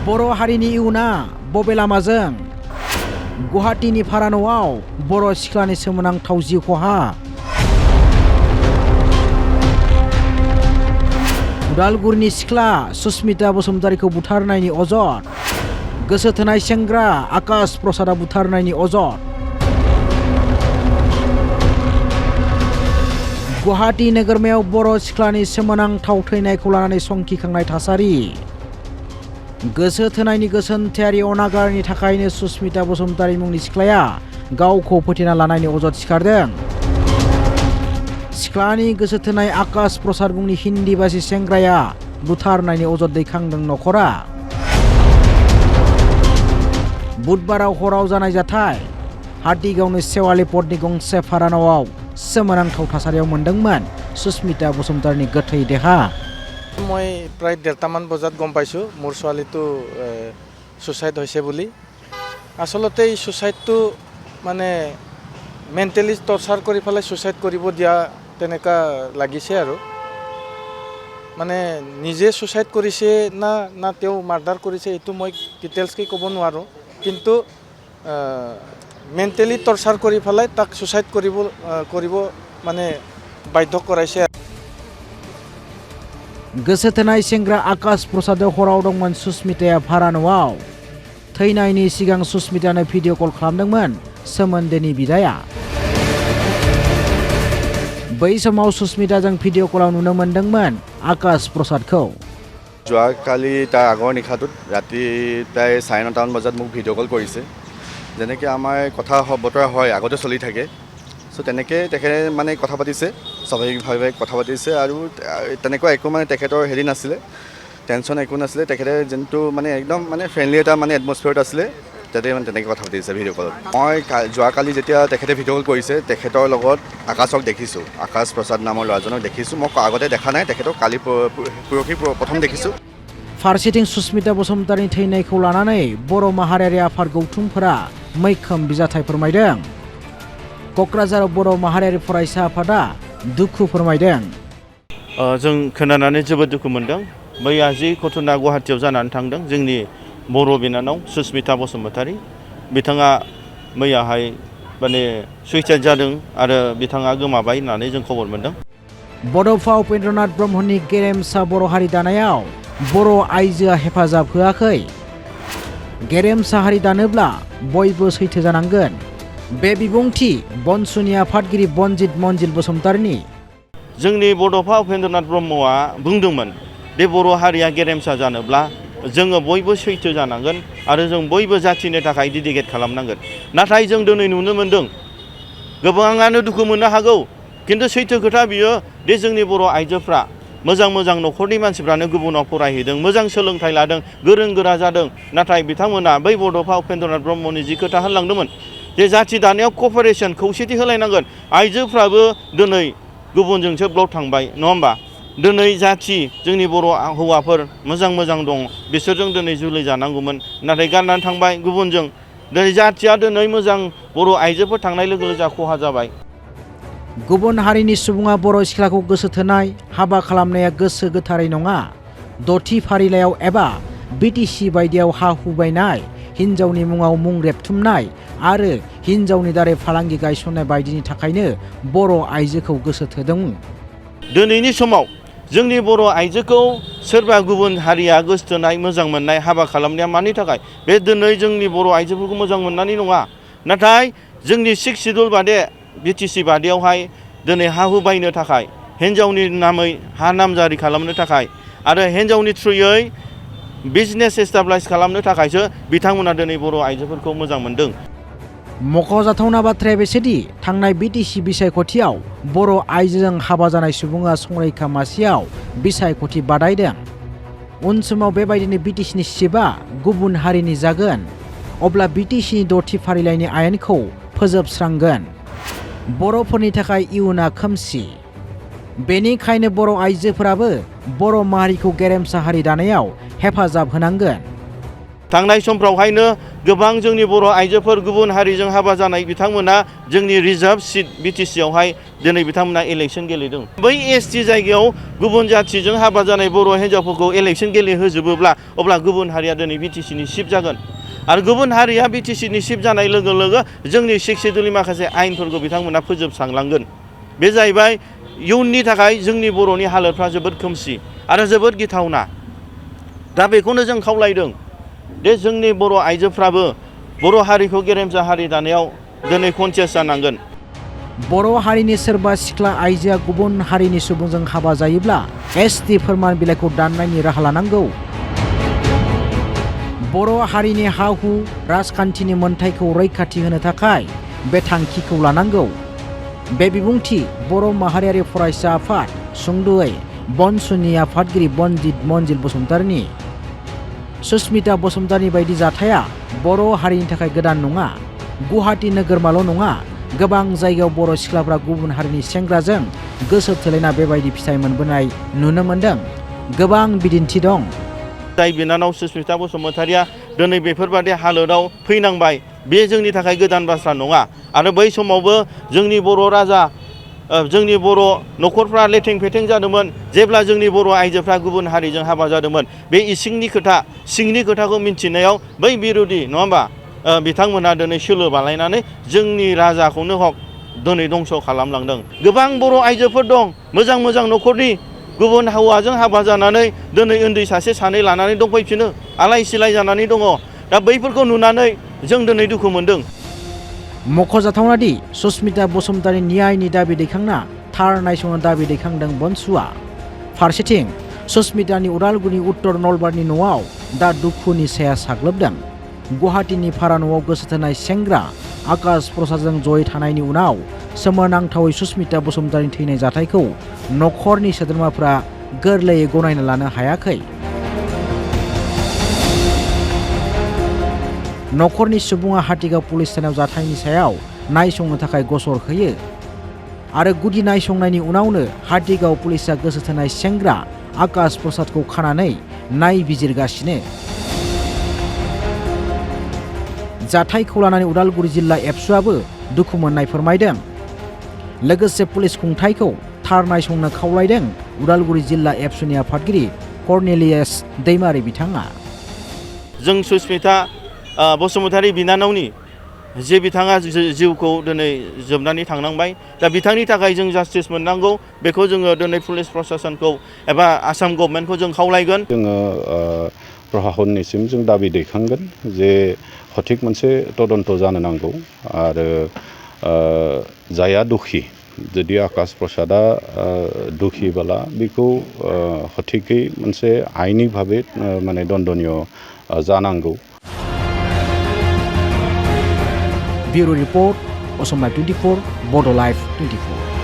बर' हारिनि इयुना बबे लामाजों? गुवाहाटीनि भारा न'आव बर' सिख्लानि सोमोनांथाव जिउ खहा। उदालगुरिनि सिख्ला सुस्मिता बसुमतारीखौ बुथारनायनि अजद। गोसो थोनाय सेंग्रा आकाश प्रसादा बुथारनायनि अजद। गुवाहाटी नोगोरमायाव बर' सिख्लानि सोमोनांथाव थैनायखौ लानानै संखिखांनाय थासारि। गोसो थोनायनि गोसोन्थायारि अनागारनि थाखायनो सुस्मिता बसुमतारी मुंनि सिख्लाया गावखौ फोथैना लानायनि अजद सिखारदों। सिख्लानि गोसो थोनाय आकाश प्रसाद मुंनि हिन्दी भाषी सेंग्राया बुथारनायनि अजद दैखांदों नखरा। बुधबाराव हराव जानाय जाथाय। हाटिगावनि सेवाली पटनि गंसे भारा न'आव सोमोनांथाव थासारियाव मोनदोंमोन सुस्मिता बसुमतारीनि गोथै देहा। মই প্ৰায় 1:30মান বজাত গম পাইছোঁ মোৰ ছোৱালীটো সুচাইড হৈছে বুলি। আচলতে এই সুচাইডটো মানে মেণ্টেলি টৰ্চাৰ কৰি পেলাই সুচাইড কৰিব দিয়া তেনেকুৱা লাগিছে আৰু মানে নিজে সুচাইড কৰিছে না তেওঁ মাৰ্ডাৰ কৰিছে এইটো মই ডিটেইলছকৈ ক'ব নোৱাৰোঁ, কিন্তু মেণ্টেলি টৰ্চাৰ কৰি পেলাই তাক সুচাইড কৰিব মানে বাধ্য কৰাইছে। गोसो थोनाय सेंग्रा आकाश प्रसादआव हराव दंमोन सुस्मिताया भारा न'आव। थैनायनि सिगां सुस्मितानो भिडिअ कल खालामदोंमोन सोमोन्दोनि बिदाया। बै समाव सुस्मिताजों भिडिअ कलाव नुनो मोन्दोंमोन आकाश प्रसादखौ। যোৱাকালি তাৰ আগৰ নিশাটোত ৰাতি প্ৰায় 9:30মান বজাত মোক ভিডিঅ' কল কৰিছে। যেনেকৈ আমাৰ কথা বতৰা হয় আগতে চলি থাকে, চ' তেনেকৈ তেখেতে মানে কথা পাতিছে, স্বাভাৱিকভাৱে কথা পাতিছে আৰু তেনেকুৱা একো মানে তেখেতৰ হেৰি নাছিলে, টেনশ্যন একো নাছিলে। তেখেতে যোনটো মানে একদম মানে ফ্ৰেণ্ডলি এটা মানে এটমছফিয়াৰত আছিলে, তাতে মানে তেনেকৈ কথা পাতিছে ভিডিঅ' কলত। মই যোৱাকালি যেতিয়া তেখেতে ভিডিঅ' কল কৰিছে তেখেতৰ লগত আকাশক দেখিছোঁ, আকাশ প্ৰসাদ নামৰ ল'ৰাজনক দেখিছোঁ। মই আগতে দেখা নাই তেখেতক, কালি পৰহি প্ৰথম দেখিছোঁ। फारसेथिं सुस्मिता बसुमतारीनि थैनायखौ लानानै बर' माहारियारि आफाद गौथुमफोरा मैखोम बिजाथाइ फोरमायदों। क'क्राझाराव बर' माहारियारि फरायसा आफादा दुखु फोरमायदों। जों खोनानानै जोबोद दुखु मोनदों। मैया जि घटना गुवाहाटीयाव जानानै थांदों जोंनि बर' बिनानाव सुस्मिता बसुमतारी, बिथाङा मैयाहाय माने सुइसाइड जादों आरो बिथाङा गोमाबाय होननानै जों खबर मोनदों। बड'फा उपेन्द्रनाथ ब्रह्मनि गेरेमसा बर' हारि दानायाव बर' आइजोआ हेफाजाब होआखै। गेरेमसा हारि दानोब्ला बयबो सैथो जानांगोन। बे बिबुंथि बनसुनि आफादगिरि बनजित मनजिल बसुमतारीनि। जोंनि बड'फा उपेन्द्रनाथ ब्रह्मआ बुंदोंमोन बे बर' हारिया गेरेमसा जानोब्ला जोङो बयबो सैथो जानांगोन आरो जों बयबो जाथिनि थाखाय डेडिकेट खालामनांगोन। नाथाय जों दिनै नुनो मोन्दों गोबाङानो दुखु मोननो हागौ, खिन्थु सैथो खोथा बियो दे जोंनि बर' आइजोफ्रा मोजां न'खरनि मानसिफ्रानो गुबुनाव फरायहैदों, मोजां सोलोंथाइ लादों, गोरों गोरा जादों। नाथाय बिथांमोना बै बड'फा उपेन्द्रनाथ ब्रह्मनि जि खोथा होनलांदोंमोन जे जाथि दानायाव क'पारेसन खौसेथि होलायनांगोन। आइजोफ्राबो दिनै गुबुनजोंसो ब्लक थांबाय नङा होमबा? दिनै जाथि जोंनि बर' हौवाफोर मोजां दं, बिसोरजों दिनै जुलि जानांगौमोन, नाथाय गारनानै थांबाय गुबुनजों। दिनै जाथिया दिनै मोजां बर' आइजोफोर थांनाय लोगो लोगो खहा जाबाय। गुबुन हारिनि सुबुङा बर' सिख्लाखौ गोसो थोनाय हाबा खालामनाया गोसो गोथारै नङा। 6थि फारिलाइयाव एबा बिटिसि बायदियाव हा हु बायनाय, हिन्जावनि मुङाव मुं रेबथुमनाय आरो हिन्जावनि दारै फालांगि गायसननाय बायदिनि थाखायनो बर' आइजोखौ गोसो थोदों। दिनैनि समाव जोंनि बर' आइजोखौ सोरबा गुबुन हारिया गोसोथोनाय मोजां मोननाय हाबा खालामनाया मानि थाखाय? बे दिनै जोंनि बर' आइजोफोरखौ मोजां मोननानै नङा, नाथाय जोंनि 6 सिडुल बादे बिटिसि बादियावहाय दिनै हा हु बायनो थाखाय, हिन्जावनि नामै हा नामजारि खालामनो थाखाय आरो हिन्जावनि थ्रुयै बिजनेस एस्टाब्लिश खालामनो थाखायसो बिथांमोना दिनै बर' आइजोफोरखौ मोजां मोनदों। मख'जाथावना बाथ्राया बेसोदि थांनाय बिटिसि बिसायख'थियाव बर' आइजोजों हाबा जानाय सुबुङा संरैखा मासियाव बिसायख'थि बादायदों। उन समाव बेबायदिनो बिटिसिनि सिटआ गुबुन हारिनि जागोन, अब्ला बिटिसिनि 6थि फारिलाइनि आयेनखौ फोजोबस्रांगोन। बर'फोरनि थाखाय इयुना खोमसि। बेनिखायनो बर' आइजोफोराबो बर' माहारिखौ गेरेमसा हारि दानायाव हेफाजाब होनांगोन। थांनाय समफ्रावहायनो गोबां जोंनि बर' आइजोफोर गुबुन हारिजों हाबा जानाय बिथांमोना जोंनि रिजार्भ सिट बिटिसियावहाय दिनै बिथांमोना इलेक्सन गेलेदों। बै एसटि जायगायाव गुबुन जाथिजों हाबा जानाय बर' हिन्जावफोरखौ इलेक्सन गेलेहोजोबोब्ला अब्ला गुबुन हारिया दिनै बिटिसिनि सिफ जागोन आरो गुबुन हारिया बिटिसिनि सिफ जानाय लोगो लोगो जोंनि सिक्स सिडिउलनि माखासे आयेनफोरखौ बिथांमोना फोजोबस्रांलांगोन। बे जाहैबाय इयुननि थाखाय जोंनि बर'नि हालोदफ्रा जोबोद खोमसि आरो जोबोद गिथावना। दा बेखौनो जों खावलायदों दे जोंनि बर' आइजोफ्राबो बर' हारिखौ गेरेमसा हारि दानायाव दिनै कनसियास जानांगोन। बर' हारिनि सोरबा सिख्ला आइजोआ गुबुन हारिनि सुबुंजों हाबा जायोब्ला एसटि फोरमान बिलाइखौ दाननायनि राहा लानांगौ। बर' हारिनि हा-हु राजखान्थिनि मोनथायखौ रैखाथि होनो थाखाय बे थांखिखौ लानांगौ। बे बिबुंथि बर' माहारियारि फरायसा आफाद सुंद'यै बनसुनि आफादगिरि बनजित मनजिल बसुमतारिनि। सुस्मिता बसुमतारिनि बायदि जाथाया बर' हारिनि थाखाय गोदान नङा। गुवाहाटि नोगोरमाल' नङा, गोबां जायगायाव बर' सिख्लाफ्रा गुबुन हारिनि सेंग्राजों गोसो थोलायना बेबायदि फिथाइ मोनबोनाय नुनो मोनदों। गोबां बिदिन्थि दं। जाय बिनानाव सुस्मिता बसुमतारिया दिनै बेफोरबादि हालोदाव फैनांबाय बे जोंनि थाखाय गोदान बाथ्रा नङा आरो बै समावबो जोंनि बर' राजा जोंनि बर' न'खरफ्रा लेथें फेथें जादोंमोन जेब्ला जोंनि बर' आइजोफ्रा गुबुन हारिजों हाबा जादोंमोन। बे इसिंनि खोथा सिंनि खोथाखौ मिन्थिनायाव बै बिर'धि नङा होमबा बिथांमोना दिनै सोलो बानायनानै जोंनि राजाखौनो हक दिनै दंस' खालामलांदों। गोबां बर' आइजोफोर दं मोजां मोजां न'खरनि गुबुन हौवाजों हाबा जानानै दिनै उन्दै सासे सानै लानानै दंफैफिनो आलाय सिलाय जानानै दङ। दा बैफोरखौ नुनानै जों दिनै दुखु मोनदों। मख'जाथावना दि सुस्मिता बसुमतारि न्यायनि दाबि दैखांना थार नायसंनो दाबि दैखांदों बनसुआ। फारसेथिं सुस्मितानि उदालगुरि उत्तर नलबारनि न'आव दा दुखुनि साया साग्लोबदों। गुवाहाटीनि भारा न'आव गोसो थोनाय सेंग्रा आकाश प्रसादजों जयै थानायनि उनाव सोमोनांथावै सुस्मिता बसुमतारिनि थैनाय जाथायखौ नखरनि सोद्रोमाफ्रा गोरलैयै गनायना लानो हायाखै। नखरनि सुबुङा हाथिगाव पुलिस थानायाव जाथायनि सायाव नायसंनो थाखाय गसर होयो आरो गुदि नायसंनायनि उनावनो हाथिगाव पुलिसा गोसो थोनाय सेंग्रा आकाश प्रसादखौ खानानै नायबिजिरगासिनो। जाथायखौ लानानै उदालगुरि जिल्ला एबसुआबो दुखु मोननाय फोरमायदों। लोगोसे पुलिस खुंथायखौ थार नायसंनो खावलायदों उदालगुरि जिल्ला एबसुनि आफादगिरि कर्नेलियास दैमारि बिथाङा। जों सुस्मिता बसुमतारि बिनानावनि जे बिथाङा जिउखौ दिनै जोबनानै थांनांबाय दा बिथांनि थाखाय जों जास्टिस मोननांगौ बेखौ जोङो दिनै पुलिस प्रशासनखौ एबा आसाम गभर्नमेन्टखौ जों खावलायगोन। जोङो प्रशासननिसिम जों दाबि दैखांगोन जे सঠিक मोनसे तदन्त जानो नांगौ आरो जायहा दुखि जुदि आकाश प्रसादा दुखिबोला बेखौ सঠিकै मोनसे आइनि भाबै माने दण्डनीय जानांगौ। ब्यूरो रिपोर्ट असमिया 24 बड' लाइफ 24।